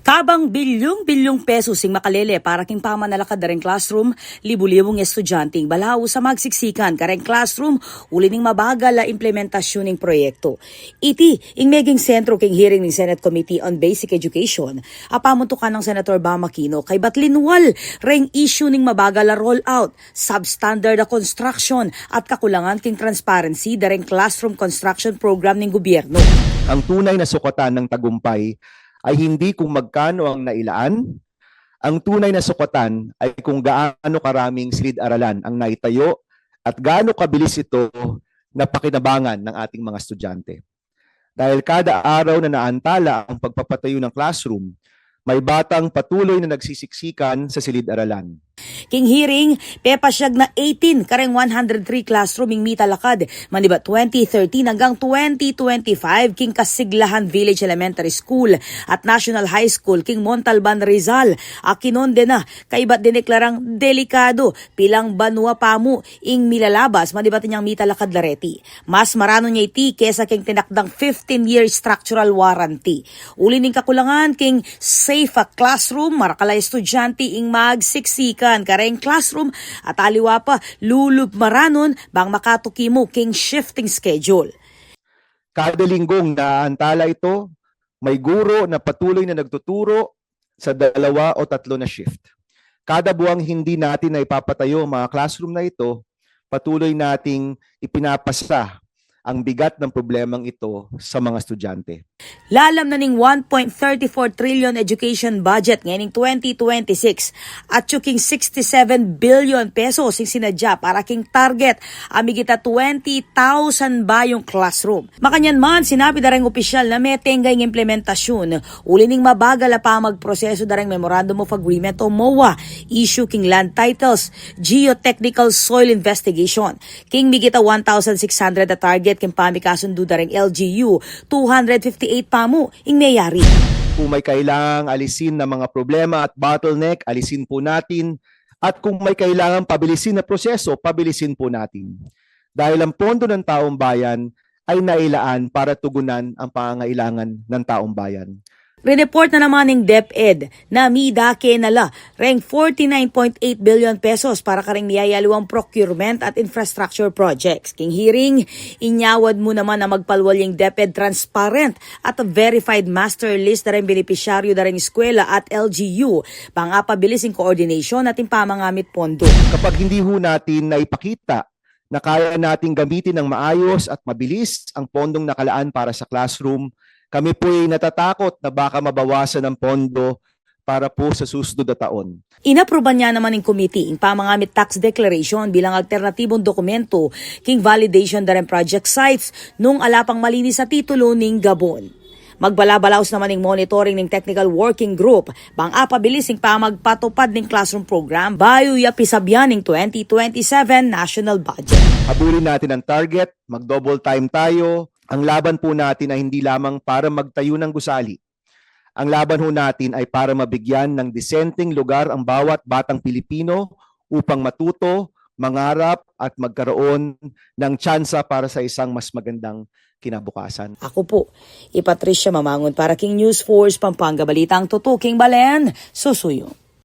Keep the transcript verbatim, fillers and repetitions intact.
Kabang bilyung-bilyung pesos ing makalele para king pamanalakad da reng classroom, libu-libung estudyante ing balaus a magsiksikan kareng classroom uli ning mabagal a implementasyun ning proyekto. Iti ing meging sentro king hearing ning Senate Committee on Basic Education a pamuntukan nang Senator Bam Aquino kaybat linwal reng issue ning mabagal a rollout, substandard a construction at kakulangan king transparency da reng classroom construction program ning gobyerno. Ang tunay na sukatan ng tagumpay ay hindi kung magkano ang nailaan. Ang tunay na sukatan ay kung gaano karaming silid-aralan ang naitayo at gaano kabilis ito napakinabangan ng ating mga estudyante. Dahil kada araw na naantala ang pagpapatayo ng classroom, may batang patuloy na nagsisiksikan sa silid-aralan. King hearing, pepasyag na eighteen kareng one hundred three classroom ing mitalakad manibat twenty thirteen anggang twenty twenty-five king Kasiglahan Village Elementary School at National High School king Montalban, Rizal, a kinondena kaybat dineklarang delikado pilang banua pamu ing milalabas manibat inyang mitalakad la reti. Mas maranon ya iti kesa king tinakdang fifteen-year structural warranty. Uli ning kakulangan king safe a classroom, marakal a estudyante ing magsiksikan kareng classroom at aliwa pa lulub maranon bang makatuki mu king shifting schedule. Kada linggong naantala ito, may guro na patuloy na nagtuturo sa dalawa o tatlo na shift. Kada buwang hindi natin na ipapatayo ang mga classroom na ito, patuloy nating ipinapasa ang bigat ng problemang ito sa mga estudyante. Lalam na ning one point thirty four trillion education budget ngening twenty twenty-six, atyu king sixty-seven billion pesos ing sinadya para king target a migit a twenty thousand bayung classroom. Makanyan man, sinabi da reng opisyal na metengga ing implementasyun uli ning mabagal a pamagprosesu da reng Memorandum of Agreement o MOA, issue king land titles, geotechnical soil investigation. King migit a one thousand six hundred a target king pamikasundu da reng L G U, two hundred fifty-eight pamu ing meyari. Kung may kailangang alisin na mga problema at bottleneck, alisin po natin. At kung may kailangang pabilisin na proseso, pabilisin po natin. Dahil ang pondo ng taong bayan ay nailaan para tugunan ang pangangailangan ng taong bayan. Rineport na naman ning DepEd na midake na la reng forty-nine point eight billion pesos para kareng miyayaliwang procurement at infrastructure projects. King hearing, inyawad mu naman a magpalwal ing DepEd transparent at verified master list da reng benepisyaryu da reng eskwela at L G U bang apabilis ing coordination at ing pamangamit pondo. Kapag hindi ho natin naipakita na kaya nating gamitin ng maayos at mabilis ang pondong nakalaan para sa classroom, kami po'y natatakot na baka mabawasan ang pondo para po sa susunod na taon. Inapruban ya naman ning committee ing pamangamit tax declaration bilang alternatibong dokumento king validation da reng project sites nung ala pang malinis a titulu ning gabun. Magbalabalaus naman ing monitoring ning Technical Working Group bang apabilis ing pamagpatupad ning classroom program bayu ya pisabyan ing twenty twenty-seven national budget. Habulin natin ang target, mag-double time tayo. Ang laban po natin ay hindi lamang para magtayo ng gusali. Ang laban ho natin ay para mabigyan ng disenteng lugar ang bawat batang Pilipino upang matuto, mangarap at magkaroon ng tsansa para sa isang mas magandang kinabukasan. Ako po, i Patricia Mamangun para king News Force Pampanga, balitang tutuking balen, susuyu.